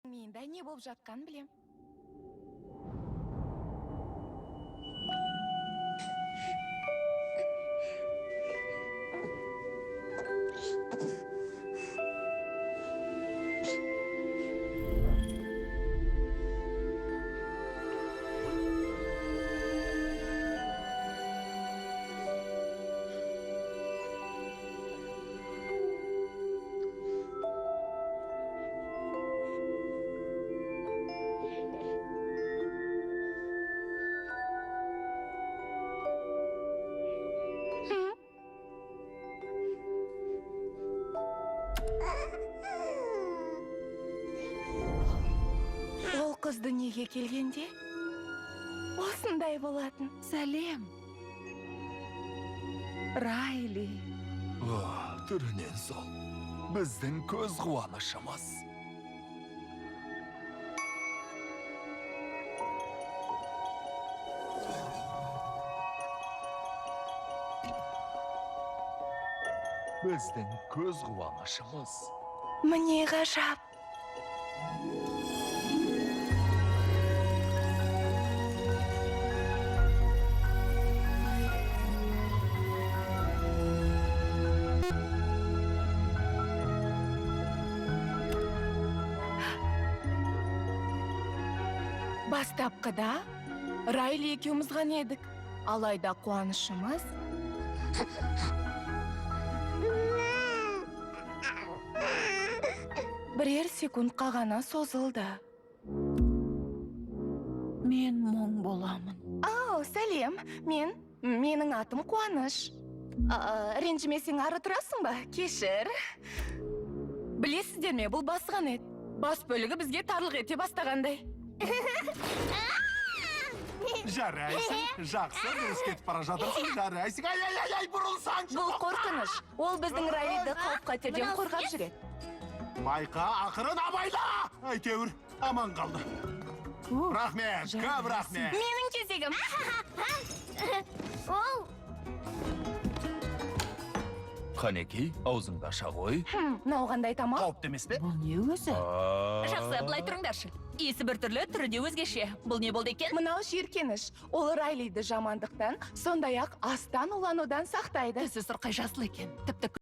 Миында не болып жатқанын білем. Ол қыз дүниеге келгенде осындай болатын. Сәлем. Райли. О, түрінен сол. Біздің көз қуанышымыз. Біздің көз қуанышымыз. Міне ғажап. Бастапқыда Райли екеуміз ғана едік. Алайда қуанышымыз бірер секундқа ғана созылды. Мен мұң боламын. Ау, сәлем. Менің атым Қуаныш. А, ренжімесең, ары тұрасың ба? Кешір. Білесіздер ме, бұл басқан ет. Бас бөлігі бізге тарлық ете бастағандай. Жарайсың, жақсы, дұрыс кетіп бара жатырсың, жарайсың. Ай, ай, ай, ай, бұрылсаңшы. Бұл қорқыныш. Ол біздің Райлиді қауіп қатерден Мынау қорғап сіз? жүреді. Байқа, ақырын абайла. Әйтеуір, аман қалды. Рахмет, көп рахмет. Менің кезегім. Ол Қанекей, аузыңды аша ғой. Мынау қандай тамақ? Қауіпті емес пе? Бұл не өзі? Жақсы, былай тұрыңдаршы. Иісі біртүрлі, түрі де өзгеше. Бұл не болды екен? Мынау жиіркеніш. Ол Райлиді жамандықтан, сондай-ақ астан уланудан сақтайды. Түсі сұрқай жасыл екен. Тіпті